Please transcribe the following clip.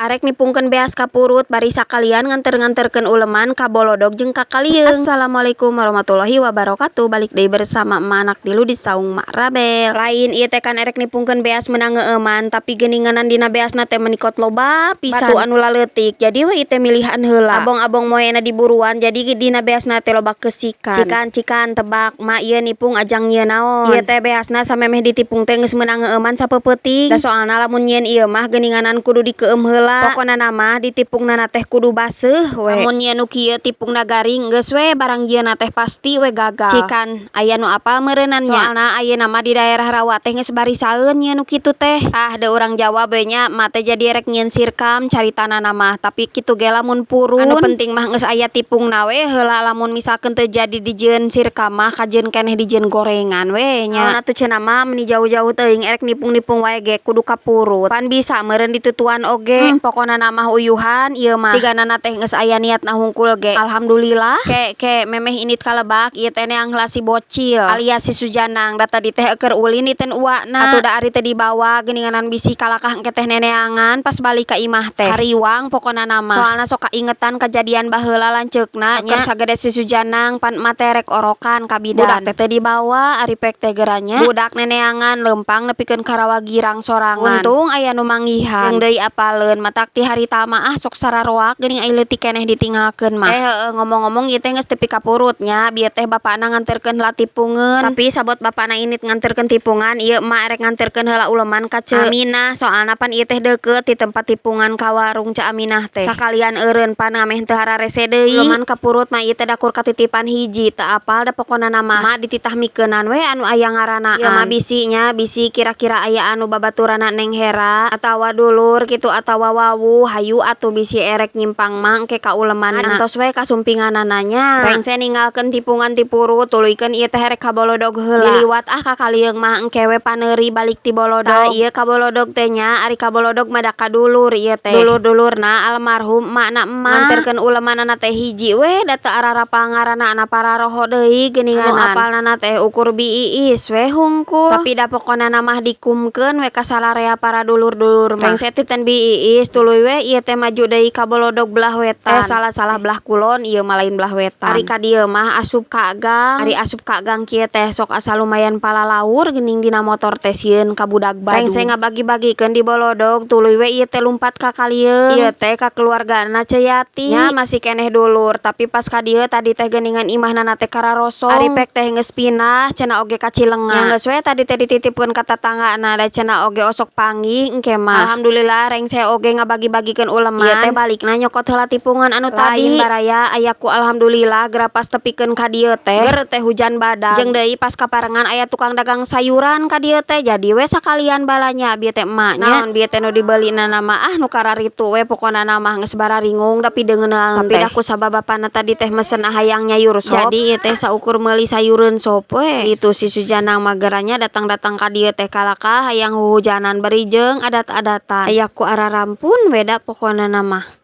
Arek nipungkeun beas ka purut bari sakalian nganter-nganterkeun uleman ka bolodog jeung ka kalieung. Assalamualaikum warahmatullahi wabarakatuh. Balik deui bersama emak anak tilu di saung Mak Rabel. Lain ieu teh kan erek nipungkeun beas meunang ngeueuman, tapi geuninganan dina beasna teh meuni kot loba pisan batu anu laleutik, jadi we ieu teh milihan heula. Abong-abong moena diburuan, jadi dina beasna teh loba keusikan. Cikan-cikan tebak mak ieu nipung ajang nyieun naon? Ieu teh beasna samemeh ditipung teh geus meunang ngeueuman sapeupeting. Da soalna lamun nyieun ieu mah geuninganan kudu dikeueum heula. Pokona mah ditipungna teh kudu baseuh we. Lamun nyieun nu kieu tipungna garing, geus we barang jieunna teh pasti we gagal. Cikan aya nu apal meureunan nya. Soalna ayeuna mah di daerah rawa teh geus barisaeun nyieun nu kitu teh. Ah, da urang Jawa we nya, mak teh jadi erek nyieun sirkam caritana mah, tapi kitu ge lamun purun. Anu penting mah geus aya tipungna we heula, lamun misalkeun teu jadi dijieun sirkam mah kajeun keneh dijieun gorengan we nya. Naon atuh cenah mah, meuni jauh-jauh teuing erek nipung-nipung wae ge kudu ka purut. Pan bisa meureun ditutuan oge. Pokona mah uyuhan ieu mah. Sigana teh geus aya niatna hungkul ge. Alhamdulillah. Ke ke memeh indit ka lebak ieu teh neang heula si bocil alias si Sujanang, da tadi teh keur ulin iten uakna. Atuh da ari teu dibawa geuninganan bisi kalakah engke teh neneangan pas balik ka imah teh. Hariwang pokona mah. Soalna sok kaingetan kajadian baheula lanceukna nya. Keur sagede si Sujanang pan emak teh rek orokan ka bidan. Budak teh teu dibawa, ari pek teh geura nya. Budak neneangan leumpang nepikeun ka rawa girang sorangan. Untung aya nu manggihan. Jeung deui apaleun matak ti harita mah ah sok sararoak geuning ai leutik keneh ditinggalkeun mah. Eh, heueuh, ngomong-ngomong ieu teh geus tepi ka purut nya, bieu teh bapakna nganterkeun heula tipungeun. Tapi sabot bapakna indit nganterkeun tipungan, ieu emak erek nganterkeun heula uleman ka Ceu Aminah, soalna pan ieu teh deukeut ti tempat tipungan ka warung Ceu Aminah teh. Sakalian eureun pan ngameh teu hararese deui. Uleman ka purut mah ieu teh dakur katitipan hiji, teu apal da pokona mah mak dititah mikeunan we anu aya ngaranaan. Ieu mah bisi nya, bisi kira-kira aya anu babaturanna Neng Hera atawa dulur kitu atawa wawuh, hayu atuh bisi erek nyimpang mah engke ka ulemanna. Antos we kasumpinganana nya. Rengse ninggalkeun tipungan ti purut, tuluykeun ieu teh erek ka bolodog heula. Diliwat ah ka kalieung mah, engke we paneuri balik ti bolodog. Tah, ieu ka bolodog teh nya, ari ka bolodog mah da kadulur ieu teh. Dulur-dulurna almarhum emakna emak. Nganterkeun ulemanana teh hiji we, da teu ararapal ngaranna pararoho deui geuninganan. Anu apalna teh ukur Bi Iis we hungkul. Tapi da pokona mah dikumkeun we ka sararea para dulur-dulur mah. Rengse ti ten Bi Iis, tuluy we ieu teh maju deui ka bolodog belah wetan. Eh, salah-salah, belah kulon ieu mah, lain belah wetan. Ari ka dieu mah asup ka gang. Ari asup ka gang kieu teh sok asa lumayan palalaur geuning dina motor teh, sieun ka budak Badung. Rengse ngabagi-bagikeun di bolodog, tuluy we ieu teh lumpat ka kalieung. Ieu teh ka keluargana Ceu Yati. Nya masih keneh dulur, tapi pas ka dieu tadi teh geuningan imahna teh kararosong. Ari pek teh geus pindah cenah oge ka Cilenga. Nya geus we tadi teh dititipkeun ka tatanggana, da cenah oge osok panggih engke mah. Alhamdulillah rengse oge ngabagi-bagikeun uleman. Ieu teh balikna nyokot heula tipungan anu tadi. Lain baraya, aya ku alhamdulillah geura pas tepikeun ka dieu teh ger teh hujan badak. Jeung deui pas kaparengan aya tukang dagang sayuran ka dieu teh, jadi we sakalian balanya bieu teh emak nya. Naon bieu teh nu dibelina mah, ah, nu kararitu we pokona mah, geus bararingung da pideungeunaan teh. Tapi da ku sabab bapana tadi teh mesen hayang nyayur sop, jadi ieu teh saukur meuli sayureun sop we. Itu si Sujanang mah geranya datang-datang ka dieu teh kalakah hayang huhujanan bari jeung adat-adatan. Aya ku ararampun we da pokona mah.